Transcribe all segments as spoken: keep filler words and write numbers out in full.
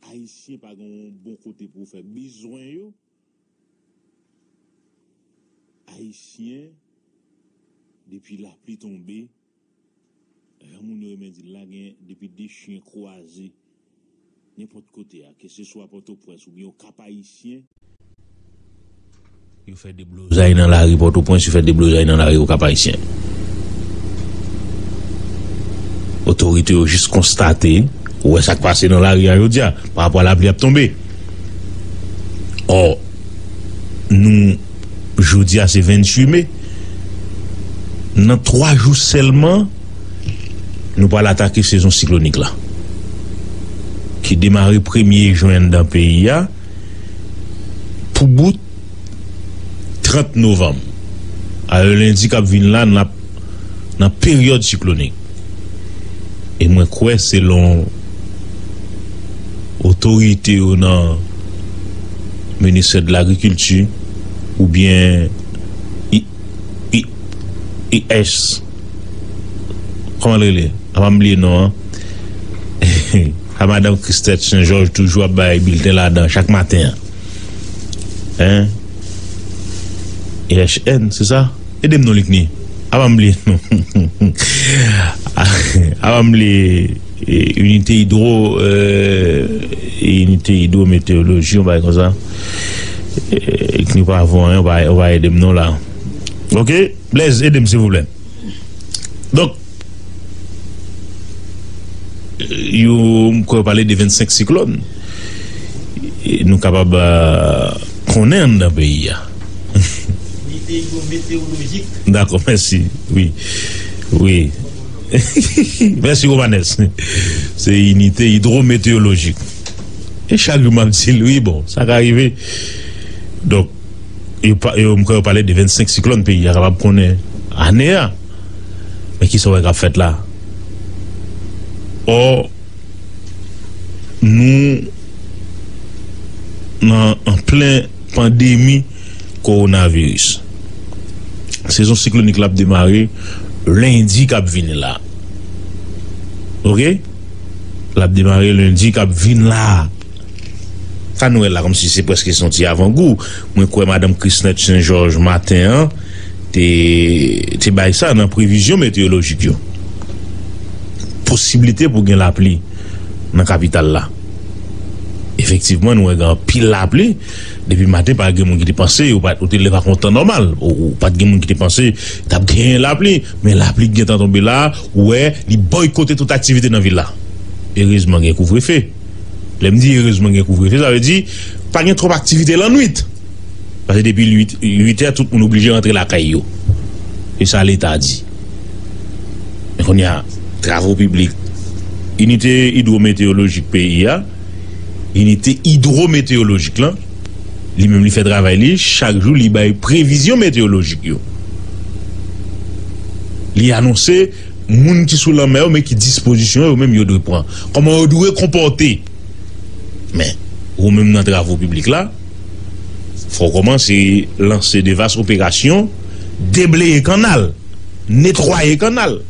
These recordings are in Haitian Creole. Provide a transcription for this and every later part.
Ayisyen pa gen yon bon kote pou fè bezwen yo. Ayisyen, depi lapli tonbe, jan moun yo renmen di l la, gen depi de chen kwaze nenpòt kote a, keseswa Pòtoprens oubyen Okap Ayisyen, yo fè deblozay nan lari Pòtoprens, yo fè deblozay nan lari Okap Ayisyen. Otorite yo jis konstate, ou wè sa k pase nan lari a jodi a, pa rapò a lapli ap tonbe. Ò, nou, jodi a se venntuit me, nan twa jou sèlman, nou pral atake sezon siklonik la, ki demare premye jen anndan peyi a, pou bout trant novanm. Alò, lendi k ap vin la, n ap nan peryòd siklonik. E mwen kwè, selon otorite yo nan Ministè de Lagrikilti, oubyen I, I, I S, kòman l rele? Apa m bliye non an. A madanm Christelle Saint Georges toujou ap bay bilten ladan chak maten an. Hein? E H N, se sa? Ede m non, Likni. Apa m bliye non. Apa m bliye, e, Inite Idwo, e, Inite Idwo Meteyoloji, yon bagay konsa. E, Likni pa vo anyen, ou pa, ou pa ede m non la. Ok? Blaise, ede m silvouplè. Donk, yo, m kwè yo pale de vennsenk siklòn. E nou kapab, euh, konnen anndan peyi a. Inite idwometeyolojik. Dakò, mèsi. Wi. Wi. Mèsi, Romanes. Se inite idwometeyolojik. E chak jou m ap di l, wi, bon, sa ka rive. Donk, yo pa, yo, m kwè yo pale de vennsenk siklòn peyi a kapab konnen ane a. Men kisa w wè k ap fèt la? Ò, nou nan, an plen pandemi kowonaviris. Sezon siklonik la ap demare lendi k ap vini la. Ok? L ap demare lendi k ap vin la. Sa nou wè la, kòmsi se prèske se yon ti avangou. Mwen kwè madanm Christelle Saint Georges maten an te, te bay sa nan previzyon meteyolojik yo. Posiblite pou gen lapli nan kapital la. Efektivman, nou wè gen anpil lapli. Depi maten, pa gen moun ki te panse, yo pa, ou te leve ak yon tan nòmal. Ou, ou pa t gen moun ki te panse t ap gen lapli. Men lapli ki gentan tonbe la, ou wè, li bòykote tout aktivite nan vil la. Erezman, gen kouvrefe. Lè m di erezman gen kouvrefe, sa vle di pa gen twòp aktivite lannwit. Paske depi uit, uit è, tout moun oblije rantre lakay yo. E sa Leta di. Men kounye a, travo piblik, inite idwometeyolojik peyi a, inite idwometeyolojik lan, li menm li fè travay li, chak jou li bay previzyon meteyolojik yo. Li anonse moun ki sou lanmè yo, men ki dispozisyon yo menm yo dwe pran. Kòman yo dwe konpòte. Men, ou menm nan travo piblik la, fò w kòmanse lanse de vas operasyon, debleye kannal, netwaye kannal.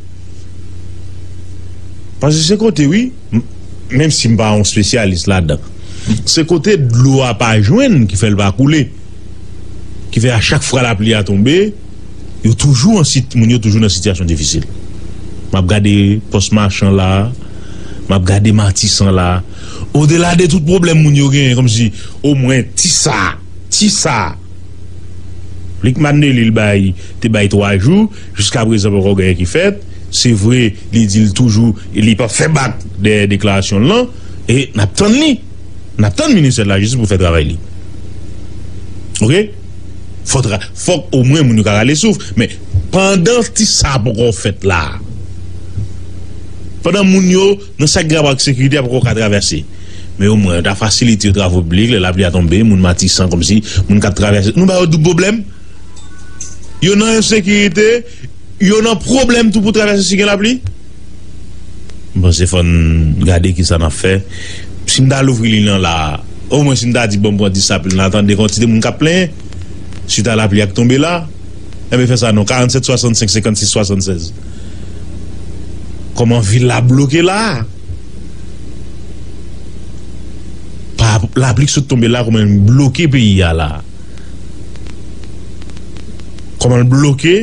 Paske se kote, wi, m-, menm si m pa yon espesyalis ladan, se kote dlo a pa jwenn ki fè l pa koule. Ki fè a chak fwa lapli a tonbe, yo toujou an sit-, moun yo toujou nan sitiyasyon difisil. M ap gade Pòs Machan la, m ap gade Matisan la. Odela de tout pwoblèm moun yo genyen, kòmsi omwen ti sa, ti sa. Luc Martinelli, li bay, te bay twa jou, jiska prezan poko gen anyen ki fèt. Se vre, li di l toujou, li p ap fè bak dèyè deklarasyon l lan, e n ap tann li. N ap tann ministè de lajistis pou fè travay li. Ok? Fò tra-, fòk omwen moun yo ka rale souf. Men, pandan ti sa poko fèt la, pandan moun yo nan sa k gen rapò ak sekirite a poko ka travèse, men omwen, yo ta fasilite yo travo piblik, lè lapli a tonbe, moun Matisan kòmsi, moun k ap travèse, nou ba yo doub pwoblèm. Yo nan ensekirite, yo nan pwoblèm tou pou travèse si gen lapli. M panse fò n gade kisa n ap fè. Si m ta louvri liy lan la, omwen si m ta di, bon, m pran dis apèl, n a tande kantite moun k ap plenyen. Suit a lapli a k tonbe la, enben fè sa non, karannsèt swasannsenk senkannsis swasannsèz. Kòman vil la bloke la? ap- lapli k sot tonbe la, kòman l bloke peyi a la. Kòman l bloke,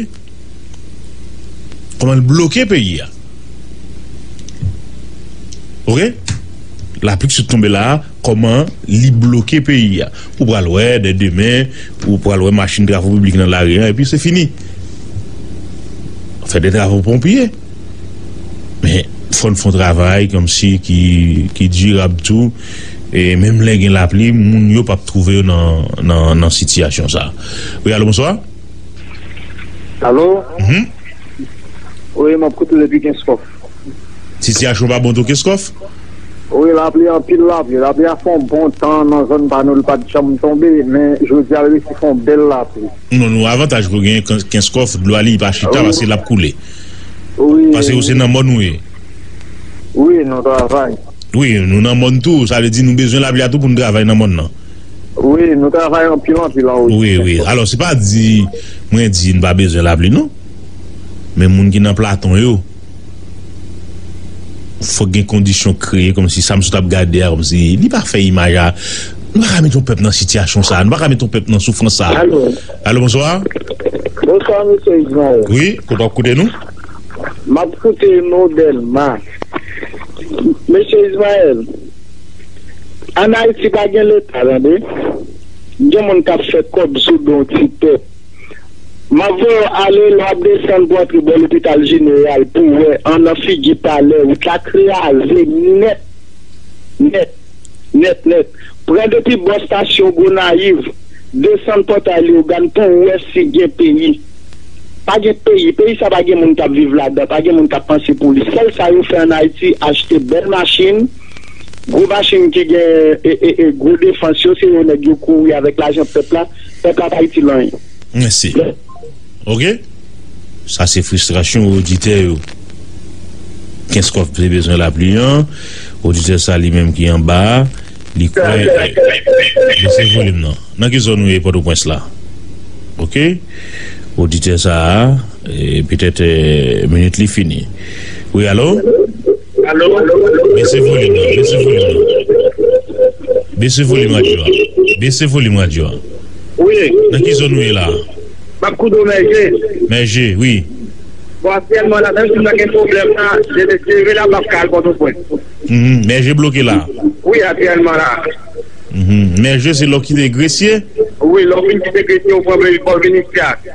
kòman l bloke peyi a. Oke? Lapli k sot tonbe la, kòman li bloke peyi a. Ou pral wè, dè demen, ou pral wè machin travo piblik nan lari a, epi se fini. Fè de travo ponpye. Men, fò n fè yon travay kòmsi ki, ki dirab tou. E menm lè gen lapli, moun yo p ap twouve yo nan, nan, nan sitiyasyon sa a. Wi, alo, bonswa. Alo? Mhm. Wi, m ap koute w depi Kenskòf. Sitiyasyon pa bon tou Kenskòf? Wi, lapli, anpil lapli. Lapli a fè yon bon tan nan zòn pa nou, li pa t janm tonbe, men jodi a, l resi fè yon bèl lapli. Non, nou avantaj pou gen Ken- Kenskòf, dlo a li pa chita, wi, paske l ap koule. Wi. Paske ou se nan mòn ou ye. Wi, nou travay. Wi, nou nan mòn tou, sa vle di nou bezwen lapli a tou pou nou travay nan mòn nan. Wi, nou travay anpil, anpil an Wi, wi. Alò, se pa di, mwen di n pa bezwen lapli, non. Men moun ki nan platon yo, fòk gen kondisyon kreye, kòmsi sa m sot ap gade a, kòmsi li pa fè imaj a. Nou pa ka mete yon pèp nan sitiyasyon sa, nou pa ka mete yon pèp nan soufrans sa. Alo. Alo, bonswa. Bonswa, mesye Ismaël. Wi, ou p ap koute nou? M ap koute nou, Dèlma. Mesye Ismaël, ann Ayiti pa gen Leta, tande. Gen moun k ap fè kòb sou do yon ti pèp. M ap voye w ale, lè w ap desann pou antre bò lopital jeneral, pou w wè anndan figi palè, wout la kraze nèt, nèt, nèt, nèt. Pran depi bò estasyon Gonayiv, desann pòtay Leyogàn pou w wè si gen peyi. Pa gen peyi. Peyi sa pa gen moun k ap viv ladan, pa gen moun k ap panse pou li. Sèl sa yo fè ann Ayiti, achte bèl machin, gwo machin ki gen e, e, e, gwo defans yo, se yo nèg yo kouri avèk lajan pèp la. Pèp la pa itil anyen. Mèsi. Oke? Sa se fristrasyon oditè yo. Kenskòf te bezwen lapli an. Oditè sa li menm ki anba a, li kwè, bese volim nan. Nan ki zòn ou ye Pòtoprens la? Oke? Oditè sa a, e, petèt, e, minit li fini. Wi, alo? Alo? Bese volim nan, bese volim nan. Bese volim radyo a. Bese volim radyo a. Wi. Nan ki zòn ou ye la? M ap koute w Mèje. Mèje, wi. Bon, aktyèlman la, menm si m nan gen pwoblèm la, de, de, de Rela m ap ka al Pòtoprens. Mhm, Mèje bloke la. Wi, aktyèlman la. Mhm, Mèje se lè w kite Gresye? Wi, lè w fin kite Gresye, ou pran bò Vinisyas.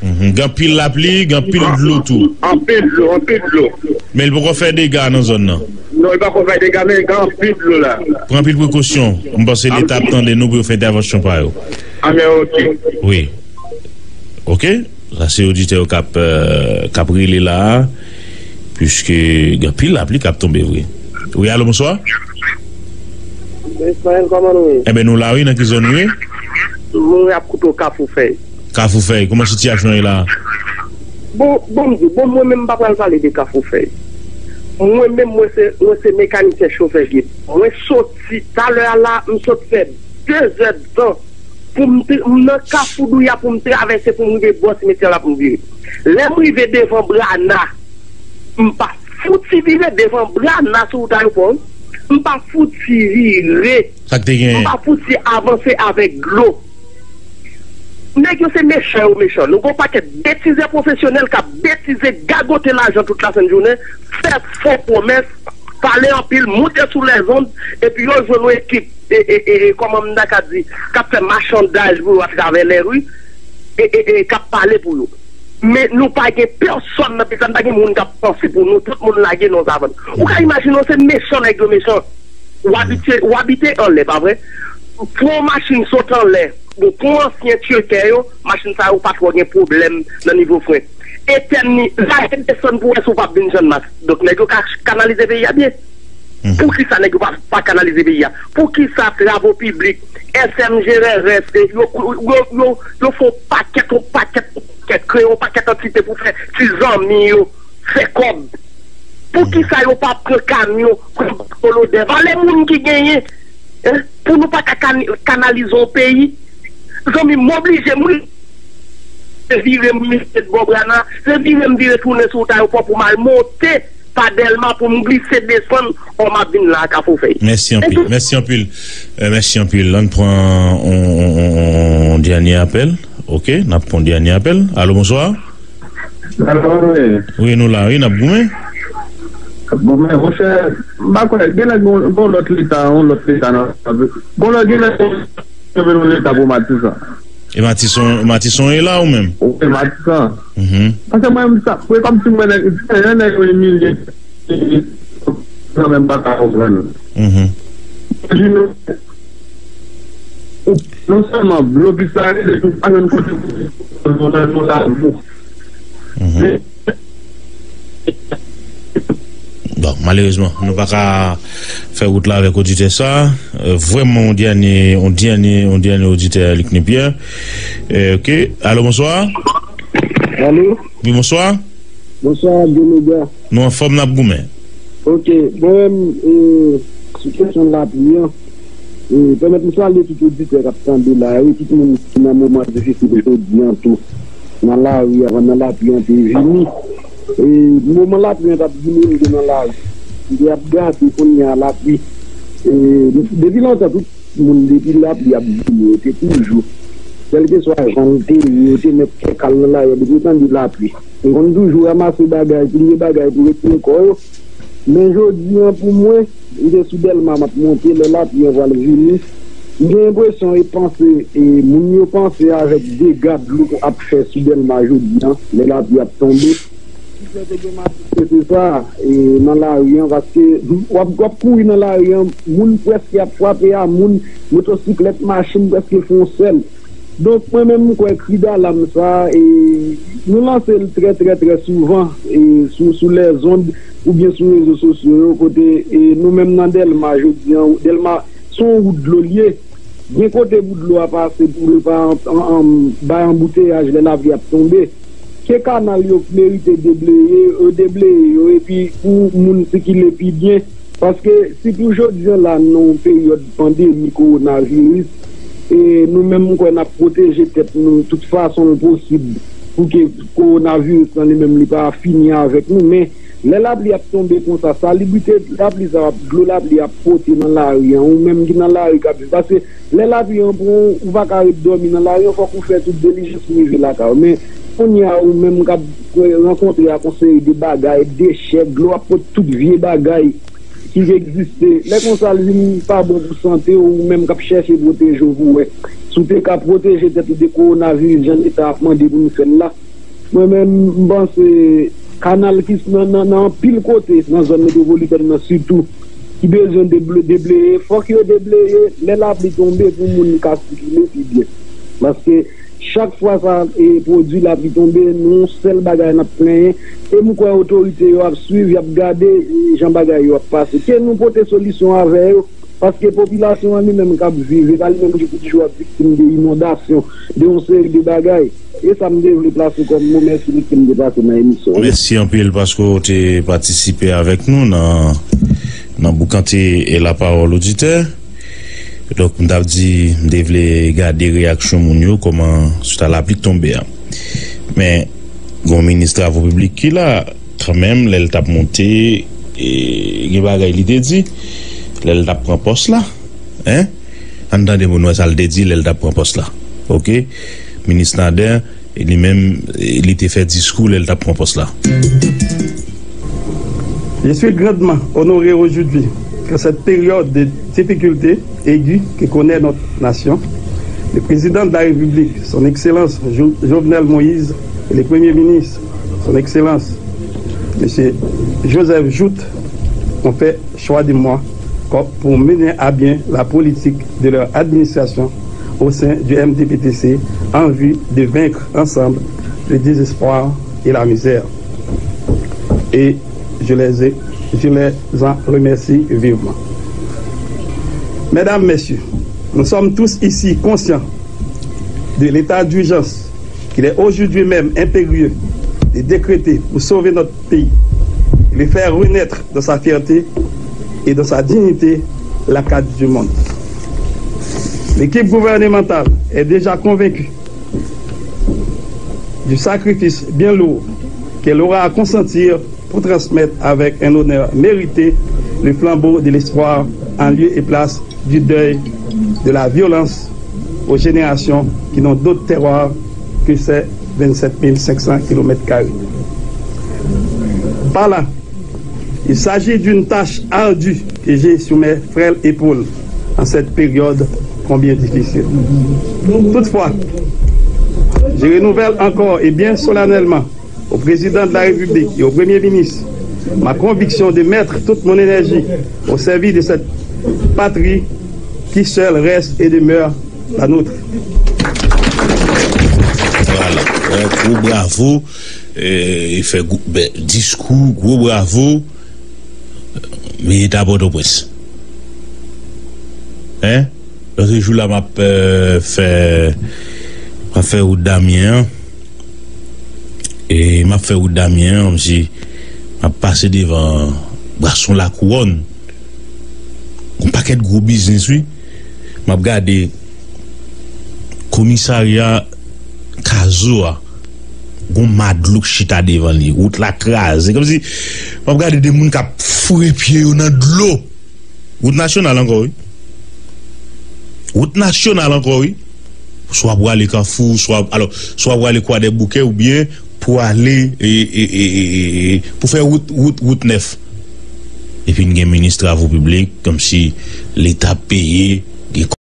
Mhm. Gen anpil lapli, gen anpil dlo tou. Anpil dlo, anpil dlo. Men li poko fè dega nan zòn nan. Non, li poko fè dega, men gen anpil dlo la. Pran anpil prekosyon. M panse Leta ap tande nou pou yo fè entèvansyon pa yo. A, men oke. Wi. Oke? Sa se oditè yo k ap, euh, k ap rele la a. Piske gen anpil lapli k ap tonbe vre. Wi, alo, bonswa. Ismaël, kòman nou ye? Enben, nou la, wi, nan ki zòn ou ye? Mwen ap koute w Kafou Fèy. Kafou Fèy, kòman sitiyasyon ye la? Bon, bon, m di, bon, mwen menm m pa pral pale de Kafou Fèy. Mwen menm, mwen se, mwen se mekanisyen chofè gid. Mwen soti talè a la, m sot fè de zè d tan pou m te, m nan Kafou Douya pou m travèse pou m rive bò simetyè la pou m vire. Lè m rive devan Brana, m pa fouti vire devan Brana sou wout ayewopò, wi. M pa fouti vire. Sa k te genyen? M pa fouti avanse avèk dlo. Nèg yo se mechan, yo mechan. Nou gon pakèt betizè pwofesyonèl k ap betize, gagote lajan tout lasent jounen, fè fo pwomès, pale anpil, moute sou lèzond, epi yo jwenn yon ekip e, e, e, e, kòman m ta ka di, k ap fè machandaj pou yo atravè lèri, e, e, e, k ap pale pou yo. Men nou pa gen pèsòn nan peyi sa, nou pa gen moun k ap panse pou nou, tout moun lage nan savann. Ou ka imajine w, se mechan nèg yo mechan. W abitye, w abite anlè, pa vre? Pou yon machin sot anlè, bon, pou ansyen tchekè yo, machin sa yo pa twò gen pwoblèm nan nivo fren. Etèn ni, lage desann pou wè si w p ap vin jwenn mas. Donk, nèg yo ka kanalize peyi a byen. Poukisa nèg yo pa, pa kanalize peyi a? Poukisa travo piblik, S M G R S, yo, yo, yo, yo fè yon pakèt, yon pakèt, pakèt, kreye yon pakèt antite pou fè ti zanmi yo, fè kòb? Poukisa yo pa pran kamyon, pran bato lodè? Valè moun ki genyen, en, pou nou pa ka kan-, kanalize yon peyi? Zanmi m, m oblije, m vire, m vire bò Brana, se vire, m vire tounen sou wout ayewopò pou m al monte pa Dèlma pou m glise desann, o, m ap vin la a Kafou Fèy. Mèsi anpil. Mèsi anpil. Euh, mèsi anpil. Ann pran on, on, on, on dènye apèl. Ok, n ap pran on dènye apèl. Alo, bonswa. Alo, wi. Wi, nou la, wi, n ap goumen. Bon, men, monchè, m pa kwè, genlè gon, gon lòt leta, yon lòt leta nan, gon lòt, genlè gon lòt leta pou Matisan. E Matisan, Matisan e la ou menm? Wi, Matisan. Mhm. Paske mwen, m sa, mwen kòmsi mwen nèg, yon nèg yo imilye, nan menm pa ka konprann. Mhm. Di nou, ou non sèlman blokis la rete, ou pa jwenn kote pou nou nan nou la. Mhm. Bon, malerezman, nou pa ka fè wout la avèk oditè sa. Euh, vrèman, on dènye, on dènye, on dènye oditè, Luckney Pierre. Euh, ok. Alo, bonswa. Alo. Wi, bonswa. Bonswa, Djo Mega. Nou anfòm, n ap goumen. Ok, mwen menm, e, sou kesyon lapli an, e, pèmèt m salye tout oditè k ap tande la, e tout moun ki nan moman difisil jodi an tou, nan lari a, pandan lapli an te vini. E, moman lapli an t ap vini, m te nan lari. M te ap gade kounye a lapli. E, depi lontan, tout moun, depi lapli ap vini, yo te toujou, kèlkeswa jan l te ye, yo te mèt fè kal nan lari a, depi yo tande lapli. Yo konn toujou ranmase bagay, pliye bagay pou retire kò yo. Men jodi an, pou mwen, m te sou Dèlma, m ap monte, lè lapli an pral vini, m gen enpresyon e panse, e moun yo panse avèk dega dlo ap fè sou Dèlma jodi an, lè lapli ap tonbe. Ki fè te gen matik se sa, e, nan lari an, paske w ap, w ap kouri nan lari an, moun prèske ap frape a moun, motosiklèt, machin prèske fè yon sèl. Donk, mwen menm, m kwè kri dalam sa, e, nou lanse l trè, trè, trè souvan, e, sou, sou lèzond oubyen sou rezo sosyo yo, kote, e, nou menm nan Dèlma, jodi an, Dèlma, se yon wout dlo l ye. Gen kote pou dlo a pase pou l pa an, an, an, bay anbouteyaj lè lapli ap tonbe. Ke kanal yo merite debleye, yo debleye yo, epi pou moun sikile pi byen. Paske sitou jodi an la, nan yon peryòd pandemi kowonaviris, e nou menm, m kwè n ap pwoteje tèt nou tout fason l posib pou ke kowonaviris lan li menm li pa fini avèk nou. Men, lè lapli ap tonbe konsa, salibrite lapli sa, dlo lapli ap pote nan lari an, ou menm ki nan lari k ap viv. Paske lè lapli an pran w, ou pa ka ret dòmi nan lari an, fòk ou fè tout dilijans pou rive lakay ou. Men kounye a, ou menm k ap rankontre ak yon seri de bagay, dechè, dlo ap pote tout vye bagay ki egziste. Lè konsa, l vin pa bon pou sante w, ou menm k ap chèche pwoteje w pou wè si w te ka pwoteje tèt ou de kowonaviris jan Leta ap mande pou nou fè l la. Mwen menm, m panse kanal ki nan, nan, nan anpil kote, nan zòn metwopolitèn nan sitou, ki bezwen deble-, debleye, fòk yo debleye lè lapli tonbe pou moun ka sikile pi byen. Paske chak fwa sa, e, pwodui lapli tonbe, nou yon sèl bagay n ap plenyen. E m kwè otorite yo ap swiv, y ap gade, e, jan bagay yo ap pase. Ke nou pote solisyon avè yo, paske popilasyon an li menm k ap viv, e pa li menm ki pou toujou ap viktim de inondasyon, de yon seri de bagay. E sa m te vle plase kòm mo. Mèsi, Ricky, m te pase nan emisyon an. Mèsi anpil paske w te patisipe avèk nou nan, nan boukante e lapawòl oditè. Donk, m t ap di, m te vle gade reyaksyon moun yo, kòman, sou ta lapli k tonbe a. Men, gen yon minis travo piblik ki la, kanmenm, lè l t ap monte, e, gen bagay li te di, lè l t ap pran pòs la, en? Ann tande pou n wè sa l te di lè l t ap pran pòs la. Ok? Minis Nader, li menm, li te fè diskou lè l t ap pran pòs la. Je suis grandement honoré aujourd'hui qu'en cette période de difficulté aiguë que connaît notre nation, le président de la République, son Excellence Jo-, Jovenel Moïse, et le Premier ministre, son Excellence, Monsieur Joseph Jouthe, ont fait choix de moi comme pour mener à bien la politique de leur administration au sein du M D P T C en vue de vaincre ensemble le désespoir et la misère. Et je les ai, je les en remercie vivement. Mesdames, Messieurs, nous sommes tous ici conscients de l'état d'urgence qu'il est aujourd'hui même impérieux de décréter pour sauver notre pays et le faire renaître dans sa fierté et dans sa dignité, la carte du monde. L'équipe gouvernementale est déjà convaincue du sacrifice bien lourd qu'elle aura à consentir vous transmettre avec un honneur mérité le flambeau de l'espoir en lieu et place du deuil, de la violence aux générations qui n'ont d'autre terroir que ces vingt-sept mille cinq cents kilomètres carrés. Par là, il s'agit d'une tâche ardue que j'ai sur mes frêles épaules en cette période combien difficile. Toutefois, je renouvelle encore et bien solennellement au président de la République et au Premier ministre ma conviction de mettre toute mon énergie au service de cette patrie qui seule reste et demeure la nôtre. Voilà. Gwo bravo. E fè diskou, gwo bravo. Milita Pòtoprens. Hein? Lòt jou la m ap fè m ap fè wout Damyen an. E m ap fè wout Damyen an, m se m ap pase devan Bwason Lakouwòn. Yon pakèt gwo biznis wi. M ap gade komisarya Kazo a. Gon madlo k chita devan li. Wout la kraze. Kòmsi m ap gade de moun k ap foure pye yo nan dlo. Wout nasyonal ankò wi. Wout nasyonal ankò wi. Swa pou ale Kafou, swa alò, swa pou ale Kwadèboukè oubyen pou ale e, e, e, e, e, pou fè wout, wout, wout nèf. Epi n gen minis travo piblik, kòmsi leta peye, gen